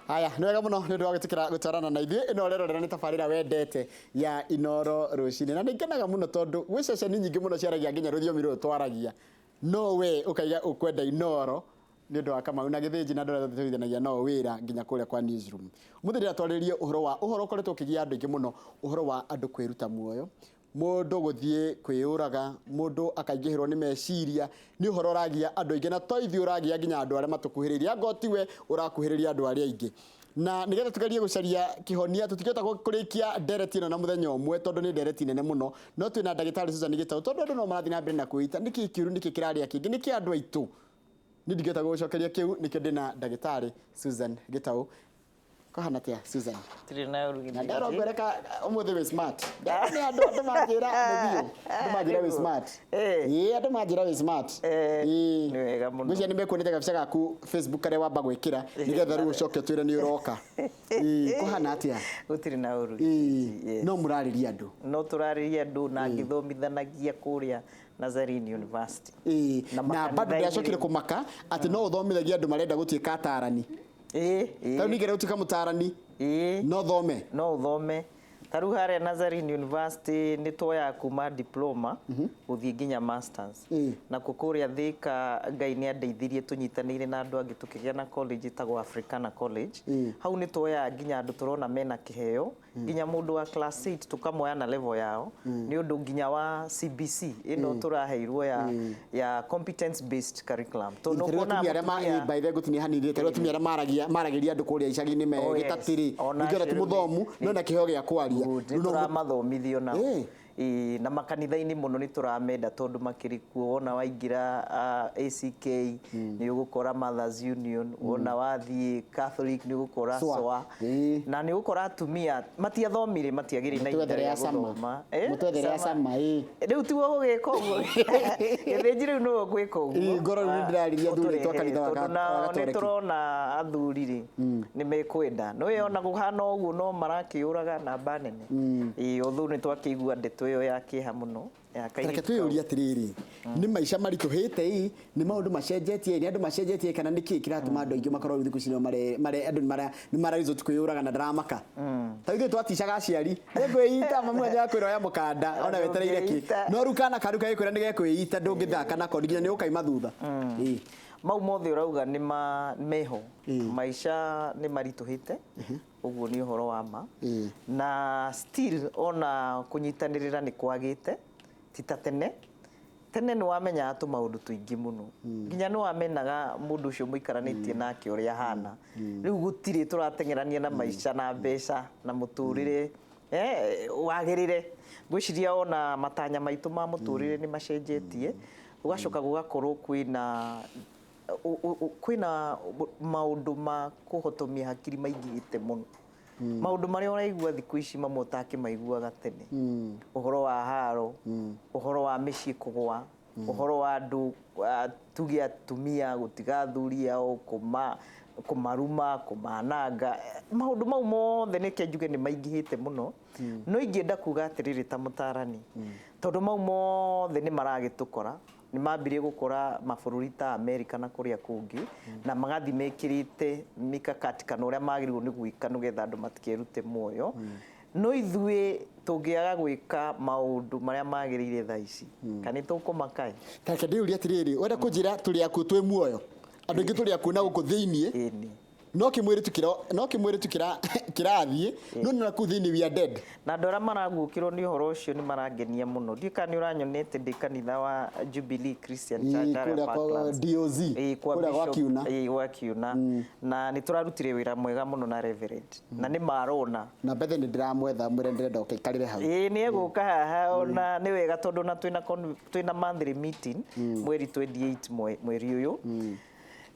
Haya, nĩ wega mũno nĩ ũndũ wa gwĩtĩkĩra gũtwarana na ithuĩ. Ĩno ũrerorera nĩ tabarĩra wendete ya Inoro Rũcinĩ. Na nĩ ngenaga mũno tondũ gwĩ ceceni nyingĩ mũno ciaragia nginya rũthiomi rũrũ twaragia. No we ũkaiga ũkwenda Inoro nĩ ũndũ wa Kamau na Gĩthĩnji na andũ arĩa othe tũrutithanagia nao wĩra nginya kũrĩa kwa newsroom. Ũmũthĩ ndĩratwarĩria ũhoro wa ũhoro ũkoretwo ũkĩgia andũ aingĩ mũno, ũhoro wa andũ kwĩruta muoyo, mũndũ gũthiĩ kwĩyũraga, mũndũ akaingĩhĩrwo nĩ meciria, nĩ ũhoro ũragia andũ aingĩ na to ithuĩ ũragia nginya andũ arĩa matũkuhĩrĩirie, anga tiwe ũrakuhĩrĩria andũ arĩa aingĩ. Na nĩgetha tũgerie gũcaria kĩhonia, tũtingĩhota kũrĩkia ndereti ĩno na mũthenya ũmwe tondũ nĩ ndereti nene mũno, no twĩna ndagĩtarĩ Susan Gĩtaũ tondũ andũ no marathiĩ na mbere na kwĩita, nĩkĩ kĩũru, nĩkĩ kĩrarĩa kĩngĩ, nĩkĩ andũ aitũ? Niĩ ndingĩhota gũgũcokeria kĩu, nĩkĩo ndĩna ndagĩtarĩ Susan Gĩtaũ. Kũhana atĩa Susan? Tirĩ na ũru. Na nderwo ngwĩre ka ũmũthĩ wĩ smart. Nderwo nĩ andũ andũ manjĩra nĩ biũ. Andũ manjĩra wĩ smart. Ĩĩ andũ manjĩra wĩ smart. Ĩĩ. Nĩ wega mũno. Ngwĩciria nĩ mekuonete gabica gaku Facebook karĩa wamba gwĩkĩra nĩgetha rĩu ũcoke ũtwĩre nĩ ũroka. Ĩĩ kũhana atĩa? Gũtirĩ na ũru. Ĩĩ. No mũrarĩria andũ. No tũrarĩria andũ na ngĩthomithanagia kũrĩa Nazarene University. Ĩĩ. Na Na bado makanitha-inĩ ndĩracokire rĩu. kũmaka atĩ no ũthomithagia andũ marenda gũtuĩka atarani. Ĩĩ, ĩĩ. Ta rĩu ningĩenda gũtuĩka mũtarani no thome. No ũthome. Ta rĩu harĩa Nazarene University nĩ tuoyaga kuma diploma gũthiĩ nginya masters. Nakuo kũrĩa Thika Ngai nĩ andeithirie tũnyitanĩire na andũ angĩ tũkĩgĩa na college ĩtagwo Africana College. Hau nĩ tuoyaga nginya andũ tũrona mena kĩheo nginya mũndũ wa class 8 tũkamoya na level yao nĩ ũndũ nginya wa CBC ĩno tũraheirwo ya competence based curriculum. Tondũ Tarĩu ũkonaga atumia arĩa ma mũtumia- by the way ngũtinia hanini tarĩu atumia arĩa maragia maragĩria andũ kũrĩa icagi-inĩ me Oh, yes. gĩtatĩ-rĩ Ona ningĩ ona ti acio rĩu mũthomu no na kĩheo gĩa kwaria. Good, nĩ Rĩu no tũramathomithio nao. Ĩĩ, na makanitha-inĩ mũno nĩ tũramenda tondũ makĩrĩ kuo. Wona waingĩra ACK nĩ ũgũkora Mothers Union, wona wathiĩ Catholic nĩ ũgũkora SWA. SWA. Na nĩ ũgũkora atumia matiathomire, matiagĩrĩ na ihinda Mũtwethere rĩa acama. gũthoma. Eh, Mũtwethere cama. acama, ĩĩ. Rĩu tiwe ũgũgĩka ũguo. Gĩthĩnji rĩu nĩwe ũgwĩka ũguo. Ĩĩ, ngorwo rĩu nĩndĩrarĩria athuri aitũ a Ũtũrehere, kanitha wa tondũ wa nao nĩ Gatoreki. tũrona athuri rĩ, nĩ mekwenda. Nĩũĩ ona kũhana ũguo no marakĩũraga namba nene. Ĩĩ, although nĩ twakĩigua ndeto ĩyo ya kĩeha mũno ya Reke kairĩtu kau. twĩyũrie atĩrĩrĩ, nĩ maica maritũhĩte ĩ, nĩ maũndũ macenjetie ĩ, nĩ andũ macenjetie ĩ, kana nĩ kĩĩ kĩratũma andũ aingĩ makorwo rĩu thikũ ici nĩo mare, mare, andũ nĩ mara, nĩ mara resort kwĩyũraga na ndaramaka. Ta ithuĩ twaticaga aciari, nĩ ngwĩita, mami wanyu akwĩra oya mũkanda, ona wetereire kĩ. Ndũngĩita. No rĩu kana karĩu gagĩkwĩra nĩ gekwĩita, ndũngĩthaka nako, nginya nĩ ũkaima thutha. Ĩ. Mau mothe ũrauga nĩ ma meho. Maica nĩ maritũhĩte. Ũguo nĩ ũhoro wa ma. Na still ona kũnyitanĩrĩra nĩ kwagĩte, ti ta tene. Tene nĩ wamenyaga tũmaũndũ tũingĩ mũno. Nginya nĩ wamenaga mũndũ ũcio mũikaranĩtie nake ũrĩa ahana. Rĩu gũtirĩ, tũrateng'erania na maica na mbeca na mũtũrĩre wagĩrĩre. Ngwĩciria ona matanya maitũ ma mũtũrĩre nĩ macenjetie. Gũgacoka gũgakorwo kwĩna kwĩna maũndũ ma kũhotomia hakiri maingĩhĩte mũno. Maũndũ marĩa ũraigua thikũ ici mamwe ũtakĩmaiguaga tene. Ũhoro wa haro, ũhoro wa mĩciĩ kũgũa, ũhoro wa andũ tuge atumia gũtiga athuri ao, kũmaruma, kũmananga. Maũndũ mau mothe reke njuge nĩ maingĩhĩte mũno. No ingĩenda kuga atĩrĩrĩ ta mũtarani, tondũ mau mothe nĩ maragĩtũkora, nĩ mambirie gũkora mabũrũri ta Amerika na kũrĩa kũngĩ, na magathiĩ mekĩrĩte mikakati kana ũrĩa magĩrĩirwo nĩ gwĩka nĩgetha andũ matikerute muoyo. No ithuĩ tũngĩaga gwĩka maũndũ marĩa magĩrĩire thaa ici, kana nĩ tũkũmaka ĩ? Ta reke ndĩyũrie atĩrĩrĩ, ũrenda kũnjĩra tũrĩ akuũ twĩ muoyo? Andũ aingĩ tũrĩ akuũ na gũkũ thĩiniĩ. Ĩni. No kĩmwĩrĩ tu kĩro, no kĩmwĩrĩ tu kĩra, kĩrathiĩ, no na kũu thĩinĩ we are dead. Na andũ arĩa maraguũkĩrwo nĩ ũhoro ũcio nĩ marangenia mũno. Ndiũĩ kana nĩ ũranyonete ndĩ kanitha wa Jubilee Christian Church Ĩĩ, harĩa kũrĩa kwa Parklands. DOZ, Ĩĩ, kwa kũrĩa gwa Bishop, Kiuna. ĩĩ, gwa Kiuna. Na nĩ tũrarutire wĩra mwega mũno na Reverend. Na nĩ marona. Na Bethe nĩ ndĩramwetha mwĩre ndĩrenda oke aikarĩre hau. Ĩĩ, nĩ egũka haha ona nĩ wega tondũ ona twĩna monthly meeting mweri 28 mweri ũyũ.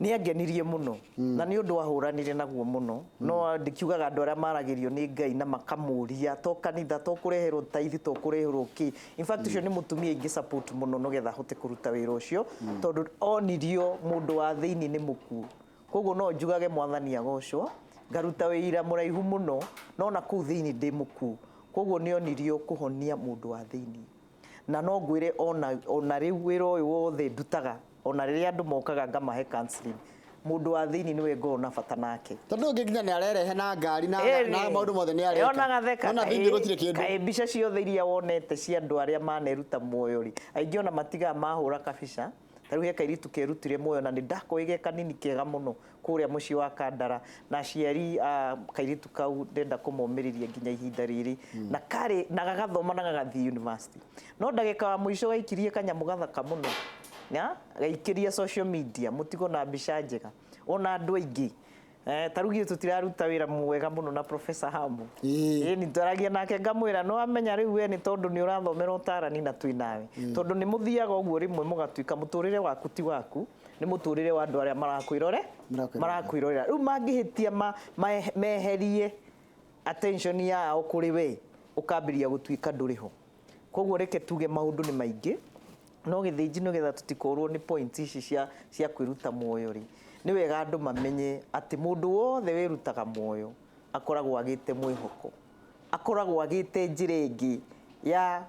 Nĩ angenirie mũno na nĩ ũndũ ahũranire naguo mũno. No ndikiugaga andũ arĩa maragĩrio nĩ Ngai na makamũria, to kanitha, to kũreherwo taithi, to kũreherwo kĩ. In fact ũcio nĩ mũtumia ingĩ support mũno nĩgetha ahote kũruta wĩra ũcio, tondũ onirio mũndũ wa thĩinĩ nĩ mũkuũ. Koguo no njugage Mwathani agocwo, ngaruta wĩira mũraihu mũno, no na kũu thĩinĩ ndĩ mũkuũ. Koguo nĩ onirio kũhonia mũndũ wa thĩinĩ. Na no ngwĩre ona rĩu wĩra ũyũ wothe ndutaga, ona rĩrĩa andũ mokaga ngamahe counseling, Mũndũ wa thĩinĩ nĩwe ngorwo na bata nake. Tondũ ũngĩ nginya nĩ arerehe na ngari na maũndũ mothe nĩ areka. Ona gatheka. No na thĩinĩ gũtirĩ kĩndũ. Kaĩ mbica ciothe iria wonete cia andũ arĩa maneruta muoyo rĩ, aingĩ ona matigaga mahũra kabica. Ta rĩu he kairĩtu kerutire muoyo na nĩ ndakoĩ ge kanini kega mũno kũrĩa mũciĩ wa Kandara, na aciari a kairĩtu kau ndenda kũmomĩrĩria nginya ihinda rĩrĩ, na karĩ na gagathoma na gagathiĩ university, no ndagĩka wa mũico gaikirie kanyamũ gathaka mũno ya gaikĩria social media mũtigo na mbica njega ona andũ aingĩ. Ta rĩu githĩ tũtiraruta wĩra mwega mũno na Professor Hamu? Ĩĩ. Ĩĩ, nĩtwaragia nake ngamwĩra no amenya rĩu we nĩ tondũ nĩ ũrathomera ũtarani na twĩ nawe, tondũ nĩ mũthiaga ũguo rĩmwe mũgatuĩka mũtũrĩre waku ti waku, nĩ mũtũrĩre wa andũ arĩa marakwĩrore Marakwĩrorera. Marakwĩrorera. Rĩu mangĩhĩtia meherie attention yao kũrĩ we, ũkambĩrĩria gũtuĩka ndũrĩ ho. Koguo reke tuge maũndũ nĩ maingĩ, no Gĩthĩnji, nĩgetha tũtikorwo nĩ point ici cia kwĩruta muoyo rĩ, nĩ wega andũ mamenye atĩ mũndũ wothe wĩrutaga muoyo akoragwo agĩte mwĩhoko, akoragwo agĩte njĩra ĩngĩ ya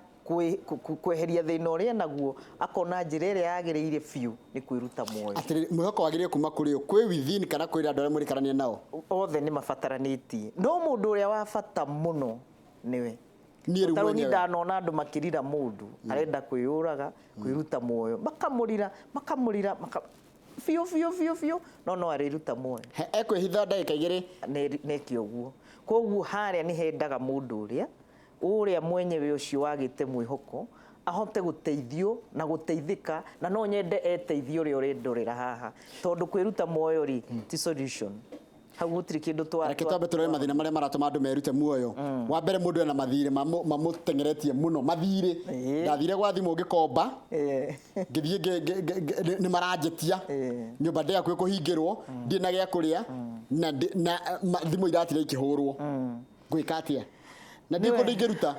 kweheria thĩna ũrĩa enaguo, akona njĩra ĩrĩa yagĩrĩire biũ nĩ kwĩruta muoyo. Atĩrĩrĩ, mwĩhoko wagĩrĩire kuma kũrĩ ũ? Kwĩ within kana kwĩ andũ arĩa mũrĩkarania nao? Othe nĩ mabataranĩtie, no mũndũ ũrĩa wa bata mũno nĩwe. Niĩ rĩu Ta rĩu niĩ mwenyewe. ndanona andũ makĩrira mũndũ arenda kwĩyũraga, kwĩruta muoyo, makamũrira makamũrira biũ biũ biũ biũ, no arĩruta muoyo. Ekwĩhitha ndagĩka 2. Neke ũguo. Koguo harĩa nĩ hendaga mũndũ ũrĩa mwenyewe ũcio wagĩte mwĩhoko ahote gũteithio na gũteithĩka, na no nyende eteithio ũrĩa ũrendorera haha, tondũ kwĩruta muoyo rĩ ti solution. Hau gũtirĩ kĩndũ twa Reke twambe tũrore mathĩna marĩa maratũma andũ merute muoyo. Wa mbere, mũndũ ena mathirĩ mamũteng'eretie mũno, mathirĩ. Ndathire gwa thimũ ngĩkomba, ngĩthiĩ nĩ maranjĩtia, nyũmba ndĩ hakuhĩ kũhingĩrwo, ndirĩ na gĩa kũrĩa, na thimũ iratira ikĩhũrwo. Ngwĩka atĩa? Na ndirĩ kũndũ ingĩruta.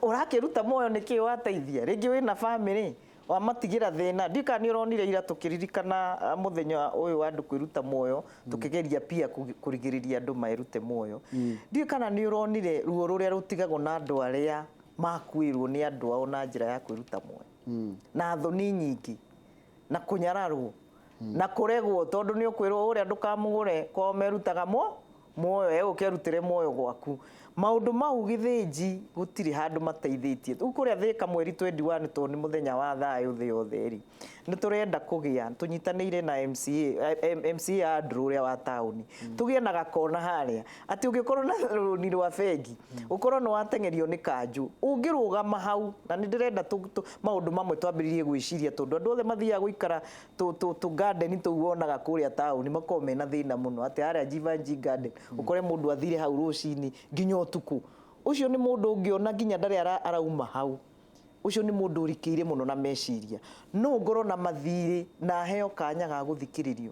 Ũrakĩruta muoyo nĩkĩ wateithia? Rĩngĩ wĩna bamĩrĩ wamatigĩra thĩna. Ndiũĩ kana nĩ ũronire ira tũkĩririkana mũthenya ũyũ wa andũ kwĩruta muoyo, tũkĩgeria pia kũrigĩrĩria andũ merute muoyo. Ndiũĩ kana nĩ ũronire ruo rũrĩa rũtigagwo na andũ arĩa makuĩrwo nĩ andũ ao na njĩra ya kwĩruta muoyo, na thoni nyingĩ na kũnyararwo na kũregwo, tondũ nĩ ũkwĩrwo ũrĩa ndũkamũgũre kwao merutaga muoyo, egũke arutĩre muoyo gwaku. Maũndũ mau, Gĩthĩnji, gũtirĩ handũ mateithĩtie. Rĩu kũrĩa Thĩka mweri 21, tondũ nĩ mũthenya wa thayũ thĩ yothe rĩ, nĩ tũrenda kũgĩa tũnyitanĩire na MCA, MCA Andrew ũrĩa wa taũni, tũgĩe na gakona harĩa atĩ ũngĩkorwo na rũni rwa bengi, ũkorwo nĩ wateng'erio nĩ kanjũ, ũngĩrũgama hau. Na nĩ ndĩrenda maũndũ mamwe twambĩrĩrie gwĩciria, tondũ andũ othe mathiaga gũikara tũ garden tũu wonaga kũrĩa taũni makoragwo mena thĩna mũno, atĩ harĩa Jeevanjee Garden ũkore mũndũ athire hau rũcinĩ nginya ũtukũ. Ũcio nĩ mũndũ ũngĩona nginya ndarĩ arauma hau. Ũcio nĩ mũndũ ũrikĩire mũno na meciria. No ngorwo na mathirĩ na heo kanya ga gũthikĩrĩrio.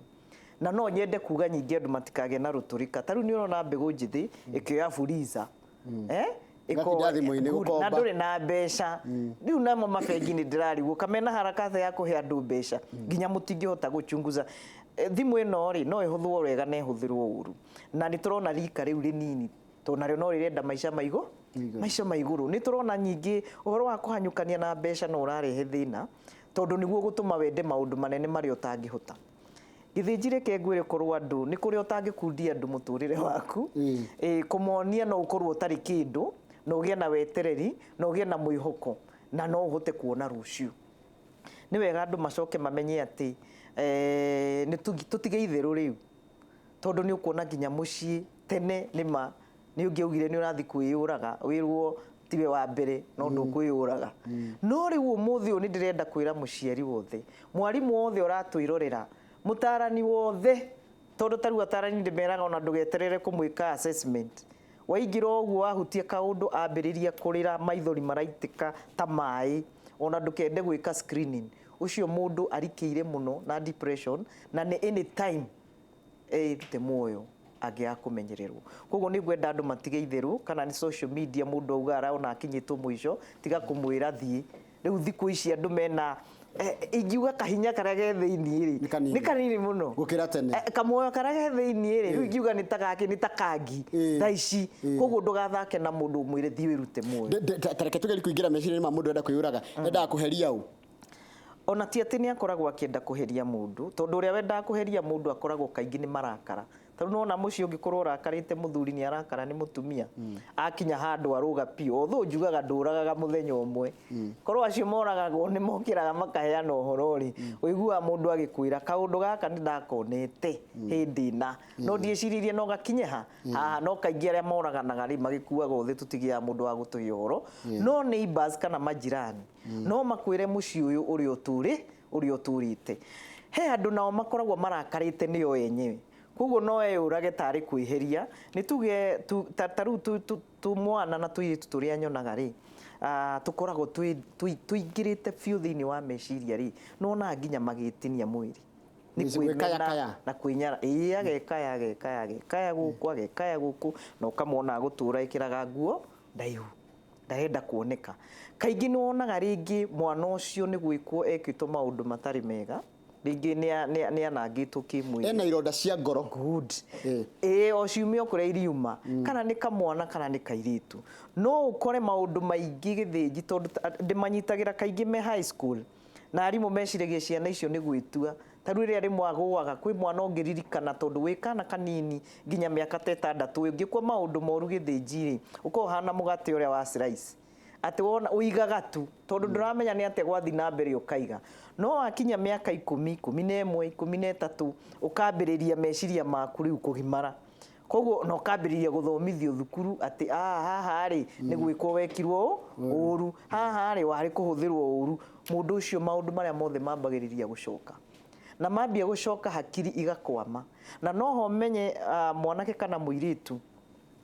Na no nyende kuga nyingĩ andũ matikagĩe na rũtũrĩka. Ta rĩu nĩ ũrona mbegũ njĩthĩ ĩkĩoya Fuliza. Ĩgatinda thimũ-inĩ Good. gũkomba. Na ndũrĩ na mbeca. Rĩu namo mabengi nĩ ndĩrarigwo kamena harakatha ya kũhe andũ mbeca nginya mũtingĩhota gũchunguza. Thimũ ĩno rĩ no ĩhũthwo wega na ĩhũthĩrwo ũru, na nĩ tũrona rika rĩu rĩnini tondũ narĩo no rĩrenda maica maigo maica ma igũrũ. Nĩ tũrona nyingĩ ũhoro wa kũhanyũkania na mbeca no ũrarehe thĩna, tondũ nĩguo gũtũma wende maũndũ manene marĩa ũtangĩhota. Gĩthĩnji, reke ngwĩre, korwo andũ nĩ kũrĩa ũtangĩkundia andũ mũtũrĩre waku, kũmonia no ũkorwo ũtarĩ kĩndũ, na ũgĩe na wetereri na ũgĩe na mwĩhoko na no ũhote kuona rũciũ. Nĩ wega andũ macoke mamenye atĩ nĩ tũtige itherũ rĩu, tondũ nĩ ũkuona nginya mũciĩ tene nĩma nĩ ũngĩaugire nĩ ũrathiĩ kwĩyũraga, wĩrwo tiwe wa mbere no ndũkwĩyũraga. No rĩu ũmũthĩ ũyũ nĩ ndĩrenda kwĩra mũciari wothe, mwarimũ wothe ũratwĩrorera, mũtarani wothe, tondũ ta rĩu atarani ndĩmeraga ona ndũgeterere kũmwĩka assessment. Waingĩra ũguo wahutia kaũndũ ambĩrĩria kũrĩra, maithori maraitĩka ta maĩ, ona ndũkende gwĩka screening. Ũcio mũndũ arikĩire mũno na depression, na nĩ anytime ĩrute muoyo angĩaga kũmenyererwo. Koguo nĩ ngwenda andũ matige itherũ, kana nĩ social media mũndũ auga araona akinyĩtwo mũico, tiga kũmwĩra thiĩ. Rĩu thikũ ici andũ mena ingiuga kahinya karĩa ge thĩiniĩ rĩ Nĩ kanini. Nĩ kanini mũno Gũkĩra tene. Kamuoyo karĩa ge thĩiniĩ rĩ, rĩu ingiuga nĩ ta gakĩ, nĩ ta kangi thaa ici. Koguo ndũgathake na mũndũ ũmwĩre thiĩ wĩrute muoyo. Ta reke tũgerie kũingĩra meciria-inĩ ma mũndũ ũrenda kwĩyũraga. Endaga kũheria ũ? Ona ti atĩ nĩ akoragwo akĩenda kũheria mũndũ, tondũ ũrĩa wendaga kũheria mũndũ akoragwo kaingĩ nĩ marakara. Tarĩu nĩwona mũciĩ ũngĩkorwo ũrakarĩte mũthuri nĩ arakara nĩ mũtumia, akinya handũ arũga biũ. Although njugaga ndũragaga mũthenya ũmwe. Korwo acio moragagwo nĩ mokĩraga makaheana ũhoro rĩ, ũiguaga mũndũ agĩkwĩra kaũndũ gaka nĩ ndakonete hĩndĩ ĩna, no ndieciririe no gakinye ha haha. No kaingĩ arĩa moraganaga rĩ, magĩkuaga othe, tũtigĩaga mũndũ wa gũtũhe ũhoro. No neighbors kana majirani no makwĩre mũciĩ ũyũ ũrĩa ũtũrĩ ũrĩa ũtũrĩte. He andũ nao makoragwo marakarĩte nĩo enyewe, koguo no eyũrage tarĩ kwĩheria. Nĩ tuge ta rĩu tũmwana na tũirĩtu tũrĩa nyonaga rĩ, tũkoragwo tũingĩrĩte biũ thĩinĩ wa meciria rĩ, nĩwonaga nginya magĩtinia mwĩrĩ nĩ kwĩmena na kwĩnyara. Ĩĩ, agekaya agekaya agekaya gũkũ, agekaya gũkũ, na ũkamwona agũtũra ĩkĩraga nguo ndaihu, ndarenda kuoneka. Kaingĩ nĩ wonaga rĩngĩ mwana ũcio nĩ gwĩkwo ekĩtwo maũndũ matarĩ mega, rĩngĩ nĩ anangĩtwo kĩmwĩrĩ, ena ironda cia ngoro. Good. Ĩĩ, o ciumia o kũrĩa iriuma, kana nĩ kamwana kana nĩ kairĩtu, no ũkore maũndũ maingĩ gĩthĩnji, tondũ ndĩmanyitagĩra kaingĩ me high school, na arimũ meciragia ciana icio nĩ gwĩtua. Ta rĩu rĩrĩa rĩmwe agũaga, kwĩ mwana ũngĩririkana, tondũ wĩ kana kanini nginya mĩaka ta 6, ũngĩkua maũndũ moru gĩthĩnji rĩ, ũkoragwo ũhana mũgate ũrĩa wa slice, atĩ wona ũigaga tu, tondũ ndũramenya nĩ atĩa gwathiĩ na mbere, ũkaiga. No wakinya mĩaka 10, 11, 13, ũkambĩrĩria meciria maku rĩu kũgimara, koguo na ũkambĩrĩria gũthomithio thukuru atĩ haha rĩ nĩ gwĩkwo wekirwo ũru, haha rĩ warĩ kũhũthĩrwo ũru. Mũndũ ũcio maũndũ marĩa mothe mambagĩrĩria gũcoka, na mambia gũcoka hakiri igakwama, na noho menye mwanake kana mũirĩtu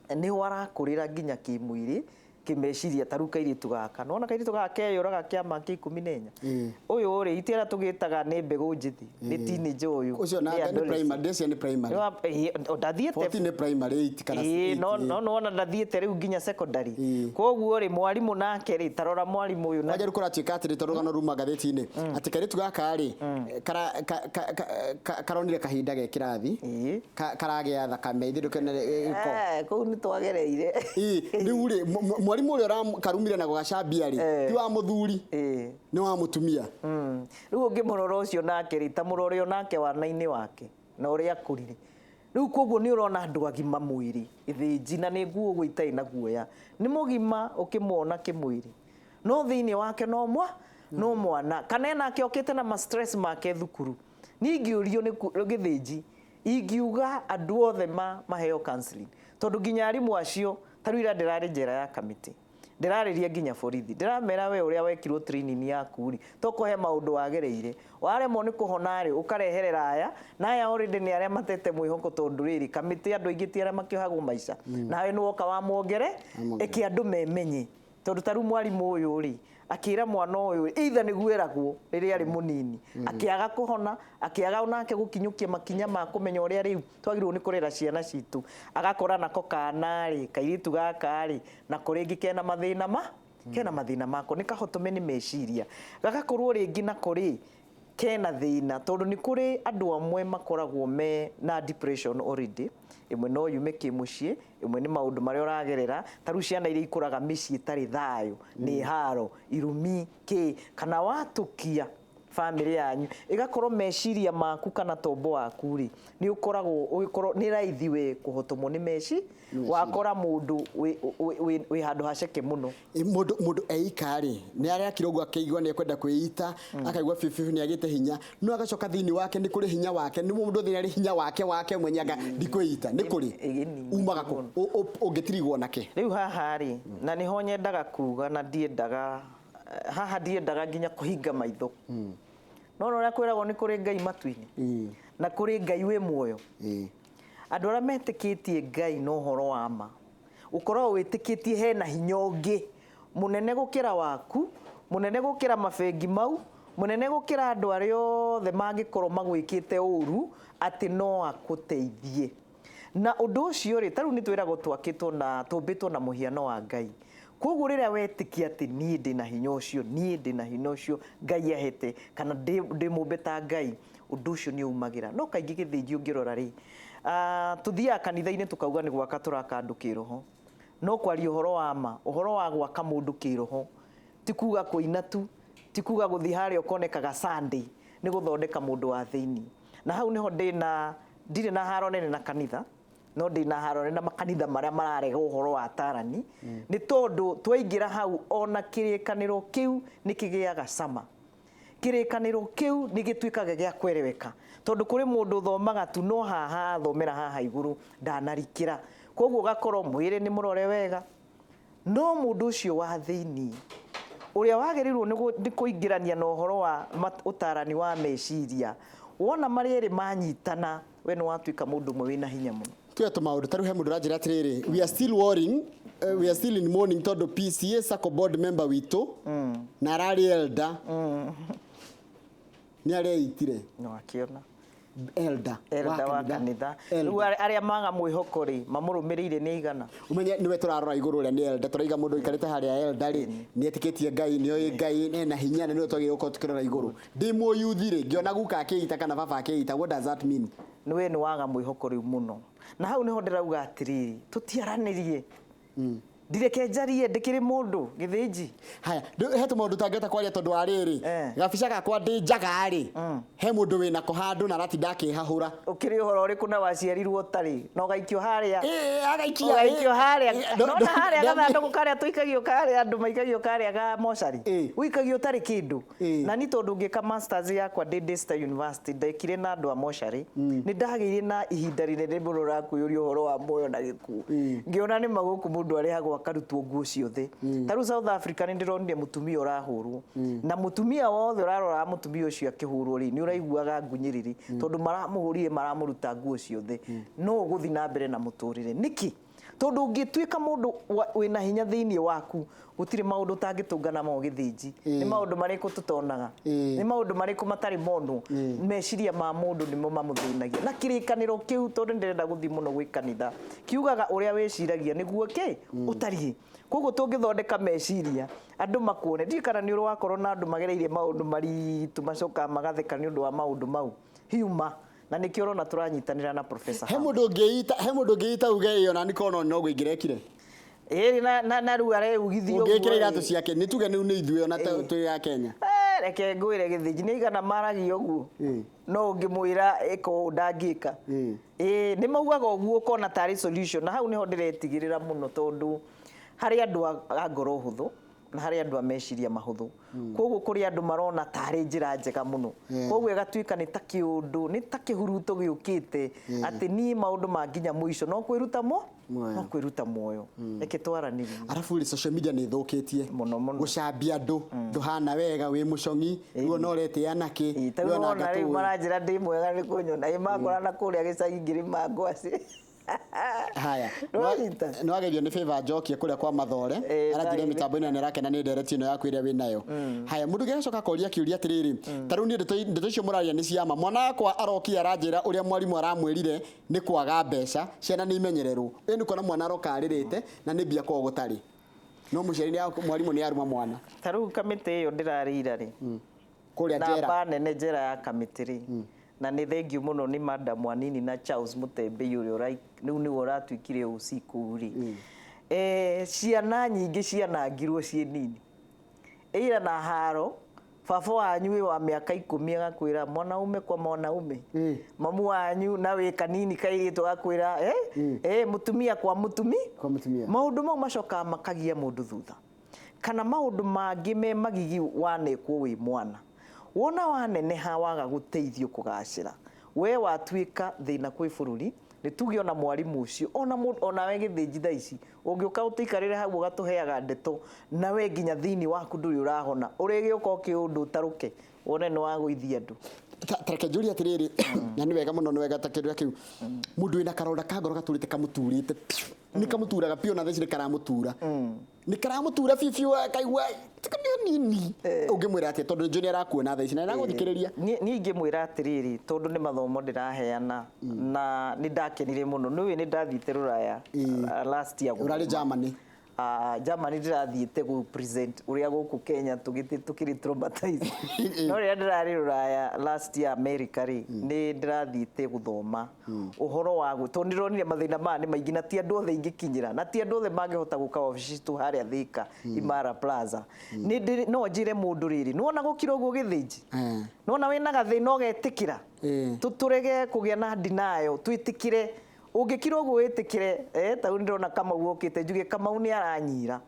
nĩho arakũrĩra nginya kĩmwĩrĩ, kĩmeciria. Ta rĩu kairĩtu gaka, nĩwona kairĩtu gaka keyũraga kĩama kĩa 14, ũyũ rĩ itiara tũgĩtaga nĩ mbegũ njĩthĩ, nĩ teenager ũyũ. Ũcio na nĩ primary, ndĩcia nĩ primary. Ndathiĩte 14 nĩ primary 8 kana 8. No no nĩwona ndathiĩte rĩu nginya secondary. Koguo rĩ, mwarimũ nake rĩ, tarora mwarimũ ũyũ. Kwanja rĩu kũratuĩka atĩrĩ, tondũ rũgano ruma ngathĩti-inĩ atĩ kairĩtu gaka rĩ karonire kahinda ge kĩrathi karagĩa thakame ithuĩ ndũkene gĩko. Kũu nĩ twagereire. Rĩu rĩ, mwarimũ ũrĩa ũrakarumire na gũgacambia rĩ, ti wa mũthuri, nĩ wa mũtumia. Rĩu ũngĩmũrora ũcio nake rĩ, ta mũrore onake wana-inĩ wake na ũrĩa akũrire rĩu. Koguo nĩ ũrona andũ agima mwĩrĩ ĩthĩnji, na nĩ nguo ũguo itarĩ na guoya, nĩ mũgima ũkĩmuona kĩmwĩrĩ, no thĩinĩ wake no mwa no mwana, kana enake okĩte na ma stress make thukuru. Niĩ ingĩũrio nĩ gĩthĩnji, ingiuga andũ othe maheo counseling, tondũ nginya arimũ acio, ta rĩu ira ndĩrarĩ njera ya Kamĩtĩ, ndĩrarĩria nginya borithi, ndĩramera we ũrĩa wekirwo training yaku rĩ, toko he maũndũ wagereire waremwo nĩ kũhona rĩ, ũkareherera aya na aya already nĩ arĩa matete mwĩhoko, tondũ rĩrĩ Kamĩtĩ andũ aingĩ ti arĩa makĩohagwo maica, nawe nĩ woka wamwongere. Ĩke andũ memenye, tondũ ta rĩu mwarimũ ũyũ rĩ, akĩra mwana ũyũ either nĩguo eragwo rĩrĩa arĩ mũnini, akĩaga kũhona, akĩaga onake gũkinyũkia makinya ma kũmenya ũrĩa rĩu twagĩrĩirwo nĩ kũrera ciana citũ, agakora nako kana rĩ, kairĩtu gaka rĩ, nako rĩngĩ kena mathĩna ma kena mathĩna mako, nĩ kahotome nĩ meciria, gagakorwo rĩngĩ nako rĩ kena thĩna, tondũ nĩ kũrĩ andũ amwe makoragwo me na depression already. Ĩmwe no yume kĩmũciĩ, ĩmwe nĩ maũndũ marĩa ũragerera. Ta rĩu ciana iria ikũraga mĩciĩ ĩtarĩ thayũ, nĩ haro, irumi, kĩ, kana watũkia bamĩrĩ yanyu, ĩgakorwo meciria maku kana tombo waku rĩ, nĩ ũkoragwo ũgĩkorwo nĩ raithi we kũhotomwo nĩ meci, wakora mũndũ wĩ handũ haceke mũno. Mũndũ eika rĩ, nĩ arekire ũguo, akĩigua nĩ ekwenda kwĩita, akaigua biũ biũ nĩ agĩte hinya, no agacoka thĩinĩ wake nĩ kũrĩ hinya wake, nĩ mũndũ thĩinĩ arĩ hinya wake mwenye, anga ndikwĩita nĩ kũrĩ umaga kũ ũngĩtirigwo nake. Rĩu haha rĩ, na nĩho nyendaga kuga, na ndiendaga haha, ndiendaga nginya kũhinga maitho, no ũrĩa kwĩragwo nĩ kũrĩ Ngai matu-inĩ na kũrĩ Ngai wĩ muoyo. Andũ arĩa metĩkĩtie Ngai na ũhoro wa ma, ũkoragwo wĩtĩkĩtie hena hinya ũngĩ mũnene gũkĩra waku, mũnene gũkĩra mabengi mau, mũnene gũkĩra andũ arĩa othe mangĩkorwo magwĩkĩte ũru, atĩ no akũteithie. Na ũndũ ũcio rĩ, ta rĩu nĩ twĩragwo twakĩtwo na tũmbĩtwo na mũhiano wa Ngai. Koguo rĩrĩa wetĩkia atĩ niĩ ndĩna hinya ũcio, niĩ ndĩna hinya ũcio Ngai ahete, kana ndĩ mũmbe ta Ngai, ũndũ ũcio nĩ umagĩra. No kaingĩ gĩthĩnji ũngĩrora rĩ, tũthiaga kanitha-inĩ tũkauga nĩ gwaka tũraka andũ kĩroho, no kwaria ũhoro wa ma, ũhoro wa gwaka mũndũ kĩroho ti kuga kũina tu, Ti kuga gũthiĩ harĩa ũkonekaga Sunday nĩ gũthondeka mũndũ wa thĩinĩ. Na hau nĩho ndĩna ndirĩ na haro nene na kanitha, no ndĩna haro nene na makanitha marĩa mararega ũhoro wa atarani, nĩ tondũ twaingĩra hau ona kĩrĩkanĩro kĩu nĩ kĩgĩaga cama. Kĩrĩkanĩro kĩu nĩ gĩtuĩkaga gĩa kwereweka, tondũ kũrĩ mũndũ ũthomaga tu no haha athomera haha igũrũ ndanarikĩra, koguo ũgakorwo mwĩrĩ nĩ mũrore wega, no mũndũ ũcio wa thĩinĩ ũrĩa wagĩrĩirwo nĩ kũingĩrania na ũhoro wa ũtarani wa meciria, wona marĩa erĩ manyitana, we nĩ watuĩka mũndũ ũmwe wĩna hinya mũno. Tuya tũmaũndũ ta rĩu he mũndũ ũranjĩra atĩrĩrĩ, we are still worrying, we are still in mourning tondũ PCA Sacco board member witũ na ararĩ elder nĩ areitire. No akĩona Elder elder wa kanitha. Elder. Rĩu arĩa maga mwĩhoko rĩ, mamũrũmĩrĩire nĩ aigana? Umenye niwe turarora iguru ũrĩa nĩ elder, tũraiga mũndũ ũikarĩte harĩa elder rĩ nĩ etĩkĩtie Ngai, nĩ oĩ Ngai ena hinya, na nĩwe twagĩrĩirwo gũkorwo tũkĩrora igũrũ. Ndĩ mũyuthi rĩ, ngĩona guka akĩita kana baba akĩita, what does that mean? Nĩ we nĩ waga mwĩhoko rĩu mũno, na hau nĩho ndĩrauga atĩrĩrĩ, tũtiaranĩrie, ndireke njarie ndĩkĩrĩ mũndũ gĩthĩnji. Haya, he tũmaũndũ tangĩhota kwaria tondũ wa rĩrĩ, gabica gakwa ndĩ njaga rĩ, he mũndũ wĩnako handũ na aratinda akĩhahũra. Ũkĩrĩ ũhoro ũrĩkũ na waciarirwo ũtarĩ na ũgaikio harĩa? Agaikia, ũgaikio harĩa. Nona harĩa gathandũkũ karĩa tũikagio karĩa, andũ maikagio karĩa ga mocarĩ, ũikagio ũtarĩ kĩndũ. Na ni tondũ ngĩka masters yakwa ndĩ Daystar University, ndekire na andũ a mocarĩ, nĩ ndagĩire na ihinda rĩnene mũno ra kwĩyũria ũhoro wa muoyo na gĩkuũ. Ngĩona nĩ ma gũkũ mũndũ arĩhagwo akarutwo nguo ciothe. Ta rĩu South Africa nĩ ndĩronire mũtumia ũrahũrwo, na mũtumia wothe ũrarora mũtumia ũcio akĩhũrwo rĩ, nĩ ũraiguaga ngunyĩrĩrĩ, tondũ maramũhũrire maramũruta nguo ciothe. No ũgũthiĩ na mbere na mũtũrĩre nĩkĩ? Tondũ ũngĩtuĩka mũndũ wĩna hinya thĩinĩ waku, gũtirĩ maũndũ ũtangĩtũngana namo gĩthĩnji. Nĩ maũndũ marĩkũ tũtonaga? Nĩ maũndũ marĩkũ matarĩ monwo? Meciria ma mũndũ nĩmo mamũthĩnagia. Na kĩrĩkanĩro kĩu, tondũ ndĩrenda gũthiĩ mũno gwĩ kanitha, kiugaga ũrĩa wĩciragia nĩguo kĩ ũtariĩ. Koguo tũngĩthondeka meciria andũ makuone, ndiũĩ kana nĩ ũrĩ wakorwo na andũ magereire maũndũ maritũ macokaga magatheka nĩ ũndũ wa maũndũ mau hiuma, na nĩkĩo ũrona tũranyitanĩra na Professor He mũndũ ũngĩita, he mũndũ ũngĩita uge ĩyo na nĩkona no gwĩngĩrekire. Ĩĩ, na rĩu areugithio ũguo. Ũngĩkĩra iratũ ciake, nĩ tuge rĩu nĩ ithuĩ ona twĩ ya Kenya. Reke ngwĩre gĩthĩnji, nĩ igana maragia ũguo. No ũngĩmwĩra ĩka ũũ ndangĩka. Nĩ maugaga ũguo ũkona tarĩ solution, na hau nĩho ndĩretigĩrĩra mũno, tondũ harĩ andũ a ngoro hũthũ na harĩ andũ a meciria mahũthũ. Koguo kũrĩ andũ marona tarĩ njĩra njega mũno. Koguo ĩgatuĩka nĩ ta kĩũndũ, nĩ ta kĩhuruto gĩũkĩte atĩ niĩ maũndũ ma nginya mũico no kwĩruta mo, no kwĩruta muoyo. Reke twaranĩrie. Arabu rĩ, social media nĩ ĩthũkĩtie mũno mũno. Gũcambia andũ, ndũhana wega, wĩ mũcong'i, rĩu ona ũretĩa nakĩ, Ta rĩu wona rĩu maranjĩra ndĩ mwega nĩ kũnyona, ĩ makora na kũrĩa gĩcagi ngĩrĩma ngwacĩ. Haya, nĩ wagerio nĩ Favor Njoki kũrĩa kwa Mathore, aranjĩra mĩtambo-inĩ na nĩarakena nĩ ndereti ĩno yaku ĩrĩa wĩnayo. Haya, mũndũ ũngĩ agacoka akoria kĩũria atĩrĩrĩ, ta rĩu niĩ ndeto icio mũraria nĩ ciama, mwana wakwa arokia aranjĩra ũrĩa mwarimũ aramwĩrire nĩ kwaga mbeca, ciana nĩ imenyererwo. Ĩĩ nĩ kuona mwana aroka arĩrĩte na nĩ mbia kwao gũtarĩ. No mũciari nĩ mwarimũ nĩ aruma mwana. Ta rĩu kamĩtĩ ĩyo ndĩrarĩira rĩ, Kũrĩa njera. Namba nene njera ya kamĩtĩ rĩ. Na nĩ thengiũ mũno nĩ Madam Wanini na Charles Mũtembei ũrĩa rĩu nĩwe ũratuĩkire OC kũu rĩ. Ciana nyingĩ cianangirwo ciĩ nini. Ĩra na haro, baba wanyu wĩ wa mĩaka 10 agakwĩra mwanaume kwa mwanaume. Mamu wanyu na wĩ kanini kairĩtu agakwĩra, mũtumia kwa mũtumi. Kwa mũtumia. Maũndũ mau macokaga makagia mũndũ thutha. Kana maũndũ mangĩ me magigi wanekwo wĩ mwana. Wona waneneha waga gũteithio kũgacĩra, we watuĩka thĩna kwĩ bũrũri, nĩ tuge ona mwarimũ ũcio, ona we gĩthĩnji thaa ici, ũngĩũka ũtũikarĩre hau ũgatũheaga ndeto, na we nginya thĩinĩ waku ndũrĩ ũrahona, ũrĩgĩũka ũkĩũndũ ũtarũke, wone nĩ wagũithia andũ. Ta reke njũrie atĩrĩrĩ, na nĩ wega mũno, nĩ wega ta kĩũria kĩu. Mũndũ wĩna karonda ka ngoro gatũrĩte kamũturĩte piũ, nĩ kamũturaga piũ na thaa ici nĩ karamũtura. Nĩ karamũtura biũ biũ, akaigua nĩ nini. Ũngĩmwĩra atĩa tondũ njũĩ nĩ arakuona thaa ici na nĩ aragũthikĩrĩria? Niĩ ingĩmwĩra atĩrĩrĩ, tondũ nĩ mathomo ndĩraheana na nĩ ndakenire mũno. Nĩ ũĩ nĩ ndathiĩte Rũraya last year Ũrarĩ gũthoma. Germany? Germany ndĩrathiĩte gũ present ũrĩa gũkũ Kenya tũkĩrĩ traumatized. No rĩrĩa ndĩrarĩ rũraya last year America rĩ, nĩ ndĩrathiĩte gũthoma ũhoro wa tondũ ndĩronire mathĩna maya nĩ maingĩ na ti andũ othe ingĩkinyĩra na ti andũ othe mangĩhota gũka wabici citũ harĩa Thika Imara Plaza. No njĩre mũndũ rĩrĩ, nĩwona gũkira ũguo gĩthĩnji, nĩwona wĩna gathĩna ũgetĩkĩra, tũrege kũgĩa na denial, twĩtĩkĩre. Ũngĩkira ũguo wĩtĩkĩre, ta rĩu ndĩrona Kamau okĩte, njuge Kamau nĩ aranyira,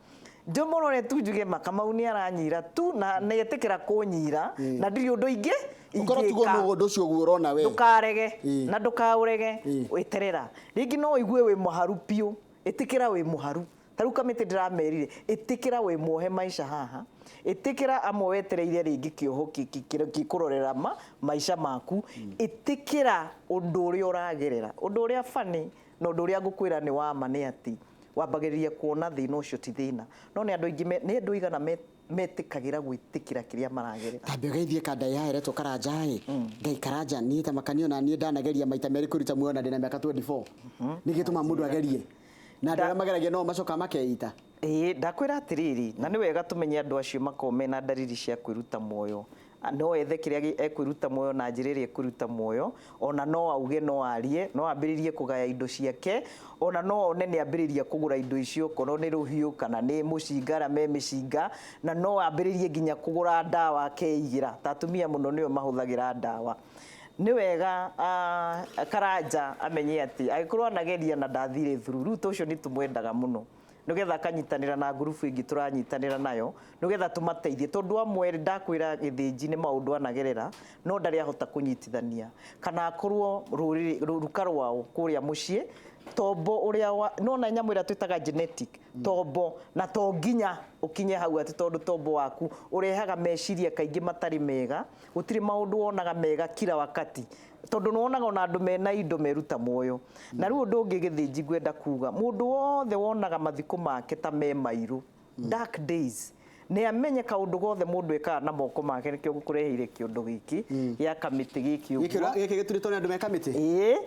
ndĩmũrore tu njuge ma Kamau nĩ aranyira tu na nĩetĩkĩra kũnyira na ndirĩ ũndũ ingĩ Ũkorwo tiguo ingĩka. nũ ũndũ ũcio ũguo ũrona we. Ndũkarege na ndũkaũrege, wĩterera. Rĩngĩ no ũigue wĩ mũharu biũ, ĩtĩkĩra wĩ mũharu. Ta rĩu kamĩtĩ ndĩramerire, ĩtĩkĩra wĩ muohe maica haha, ĩtĩkĩra amwe wetereire rĩngĩ kĩoho gĩkũrorera maica maku, ĩtĩkĩra ũndũ ũrĩa ũragerera. Ũndũ ũrĩa funny na ũndũ ũrĩa ngũkwĩra nĩ wa ma nĩ atĩ wambagĩrĩria kuona thĩna ũcio ti thĩna, no nĩ andũ aingĩ nĩ andũ aigana metĩkagĩra gwĩtĩkĩra kĩrĩa maragerera. Tambe ũgeithie kanda ya ĩretwo Karanja ĩ. Ngai Karanja niĩ ta makanio na niĩ ndanageria maita merĩ kwĩruta muoyo na ndĩna mĩaka 24. Nĩ gĩtũma mũndũ agerie. Na andũ arĩa mageragia no macokaga makeita. Ĩĩ, ndakwĩra atĩrĩrĩ, na nĩ wega tũmenye andũ acio makoragwo mena ndariri cia kwĩruta muoyo. No ethe kĩrĩa ekwĩruta muoyo na njĩra ĩrĩa ekwĩruta muoyo, ona no auge, no arie, no ambĩrĩrie kũgaya indo ciake, ona no one nĩ ambĩrĩria kũgũra indo icio, korwo nĩ rũhiũ kana nĩ mũcinga arĩa me mĩcinga, na no ambĩrĩrie nginya kũgũra ndawa akeigĩra. Ta atumia mũno nĩo mahũthagĩra ndawa. Nĩ wega Karanja amenye atĩ angĩkorwo anageria na ndathire through, rĩu ta ũcio nĩ tũmwendaga mũno, nĩgetha akanyitanĩra na ngurubu ĩngĩ tũranyitanĩra nayo, nĩgetha tũmateithie, tondũ amwe ndakwĩra gĩthĩnji nĩ maũndũ anagerera no ndarĩ ahota kũnyitithania, kana akorwo rũrĩrĩ ruka rwao kũrĩa mũciĩ tombo ũrĩa nona nyamũ ĩrĩa twĩtaga genetic tombo, na to nginya ũkinye hau atĩ tondũ tombo waku ũrehaga meciria kaingĩ matarĩ mega, gũtirĩ maũndũ wonaga mega kila wakati, tondũ nĩwonaga ona andũ mena indo meruta muoyo. Na rĩu ũndũ ũngĩ gĩthĩnji ngwenda kuga, mũndũ wothe wonaga mathiko make ta me mairũ, dark days, nĩ amenye kaũndũ gothe mũndũ ekaga na moko make, nĩkĩo ngũkũreheire kĩũndũ gĩkĩ gĩa kamĩtĩ gĩkĩ ũguo. Gĩkĩ gĩturĩtwo nĩ andũ me kamĩtĩ? Ĩĩ.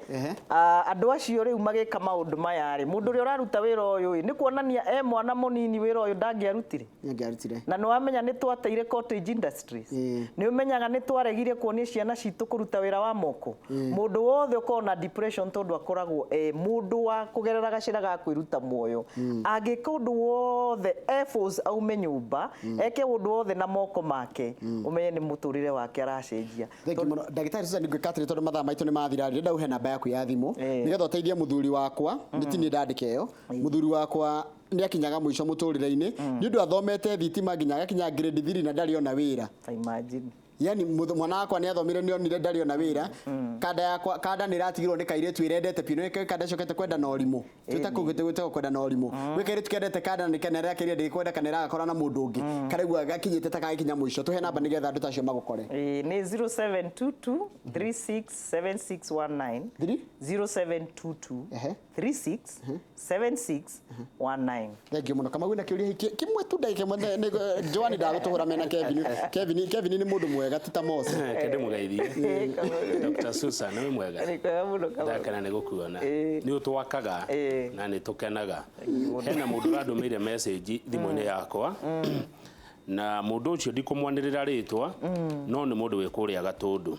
Andũ acio rĩu magĩka maũndũ maya rĩ, mũndũ ũrĩa ũraruta wĩra ũyũ ĩ, nĩ kuonania e mwana mũnini wĩra ũyũ ndangĩarutire. Ndangĩarutire. Na nĩ wamenya nĩ twateire cottage industries. Nĩ ũmenyaga nĩ twaregire kuonia ciana citũ kũruta wĩra wa moko. Mũndũ wothe ũkoragwo na depression tondũ akoragwo e mũndũ wa kũgerera gacĩra ga kwĩruta muoyo. Angĩka ũndũ wothe e force aume nyũmba, eke ũndũ wothe na moko make, ũmenye nĩ mũtũrĩre wake aracenjia. Thank you mũno. Ndagĩtarĩ Susan, ngwĩka atĩrĩ tondũ mathaa maitũ nĩ mathira, ndĩrenda ũhe namba yaku ya thimũ nĩgetha ũteithie mũthuri wakwa, nĩ ti niĩ ndandĩka ĩyo, mũthuri wakwa nĩ akinyaga mũico mũtũrĩre-inĩ nĩ ũndũ athomete thitima nginya agakinya grade 3 na ndarĩ ona wĩra. Imagine. Yani mwana wakwa nĩ athomire nĩ onire ndarĩ ona wĩra. Kanda yakwa, kanda nĩ ĩratigirwo nĩ kairĩtu ĩrendete biũ, nĩ kanda ĩcokete kwenda na ũrimũ. Twĩta kũu gwĩtagwo kwenda na ũrimũ. Gwĩ kairĩtu kendete kanda nĩ kana ĩrakĩria ndĩkwenda kana ĩragakora na mũndũ ũngĩ. Karaigua gakinyĩte ta gagĩkinya mũico. Tũhe namba nĩgetha andũ ta acio magũkore. Ĩĩ, nĩ 0722 367619. Three? 0722 Ehe. 367619. Thank you mũno. Kamau wĩna kĩũria hiki kĩmwe tu ndagĩka ĩmwe, Joani ndagũtũhũra mena Kevin. Kevin nĩ mũndũ mwega ti ta Mose. Kende mũgeithie. Dr. Susan nĩ mwega. Nĩ kwega mũno Kamau. Ndakena nĩ gũkuona. Nĩ ũtwakaga na nĩ tũkenaga. Hena mũndũ ũrandũmĩire message thimũ-inĩ yakwa. Na mũndũ ũcio ndikũmwanĩrĩra rĩtwa, no nĩ mũndũ wĩ kũrĩa Gatũndũ.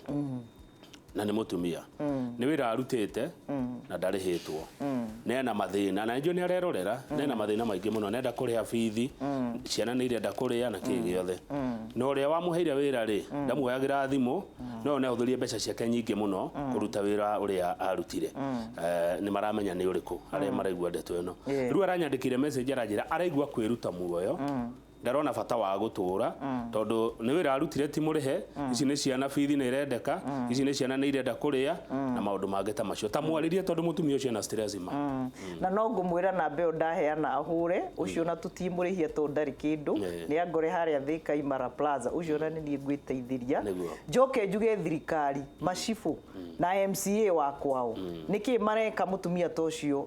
Na nĩ mũtumia. Nĩ wĩra arutĩte na ndarĩhĩtwo. Nena mathĩna, na nĩnjũĩ nĩ arerorera, nena mathĩna maingĩ mũno, nenda kũrĩha bithi, ciana nĩ irenda kũrĩa na kĩĩ gĩothe. Na ũrĩa wamũheire wĩra rĩ, ndamuoyagĩra thimũ, no nĩ ahũthĩrire mbeca ciake nyingĩ mũno kũruta wĩra ũrĩa arutire. Nĩ maramenya nĩ ũrĩkũ arĩa maraigua ndeto ĩno. Rĩu aranyandĩkĩire message aranjĩra araigua kwĩruta muoyo. Ndarona bata wa gũtũra tondũ nĩ wĩra arutire ti mũrĩhe, ici nĩ ciana bithi nĩ irendeka, ici nĩ ciana nĩ irenda kũrĩa na maũndũ mangĩ ta macio. Ta mwarĩrie tondũ mũtumia ũcio ena stress ma. Na no ngũmwĩra namba ĩyo ndaheana ahũre ũcio na tũtimũrĩhia tondũ ndarĩ kĩndũ, nĩ angore harĩa Thika Imara Plaza, ũcio na nĩ niĩ ngwĩteithĩria. Njoke njuge thirikari macibũ na MCA wa kwao nĩkĩ mareka mũtumia ta ũcio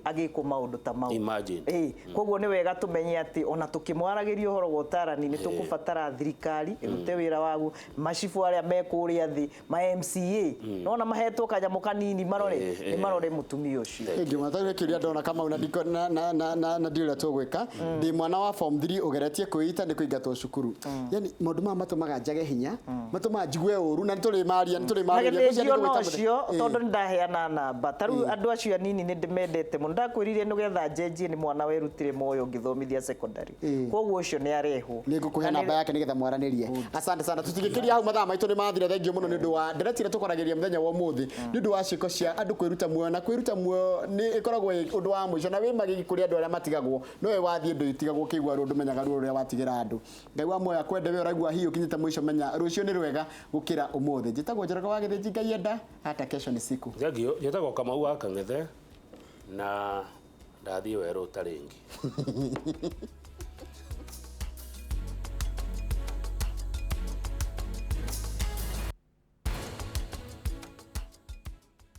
agĩkwo maũndũ ta mau. Imagine. Koguo nĩ wega tũmenye atĩ ona tũkĩmwaragĩria Tũkĩaragĩria ũhoro wa ũtarani, nĩ tũkũbatara thirikari ĩrute wĩra waguo, macibũ arĩa me kũrĩa thĩ, ma MCA, nona mahetwo kanyamũ kanini marore, nĩ marore mũtumia ũcio. Ngĩmata rä kä ria ndona Kamau na ndiko na na na na na ndiå tũgwĩka. Ndĩ mwana wa form 3 ũgeretie kwĩita nĩ kũingatwo cukuru. Yani maũndũ maya matũmaga njage hinya, matũmaga njigue ũru, na nĩ tũrĩ maria, nĩ tũrĩ Na marĩria. gĩthĩnjio no cio, tondũ nĩ ndaheana namba. Ta rĩu andũ acio anini nĩ ndĩmendete mũno. Ndakwĩrire nĩgetha njenjie nĩ mwana werutire moyo ngĩthomithia secondary, koguo ũcio nĩ arehwo. Nĩ ngũkũhe Na namba yake nĩgetha mwaranĩrie. Asante sana, tũtigĩkĩria hau, mathaa maitũ nĩ mathira. Thengiũ mũno nĩ ũndũ wa ndereti ĩrĩa tũkoragĩria mũthenya wa ũmũthĩ, nĩ ũndũ wa ciĩko cia andũ kwĩruta muoyo, na kwĩruta muoyo nĩ ĩkoragwo ĩ ũndũ wa mũico na wĩ magigi kũrĩ andũ arĩa matigagwo, no we wathiĩ ndũitigagwo ũkĩigua ruo, ndũmenyaga ruo rũrĩa watigĩra andũ. Ngai wa muoyo akwende. We ũraigua hihi ũkinyĩte mũico, menya rũciũ nĩ rwega gũkĩra ũmũthĩ. Njĩtagwo Njoroge wa Gĩthĩnji. Ngai enda, hata kesho ni siku. Thengio. Njĩtagwo Kamau wa Kang'ethe na ndathiĩ werũ ta rĩngĩ.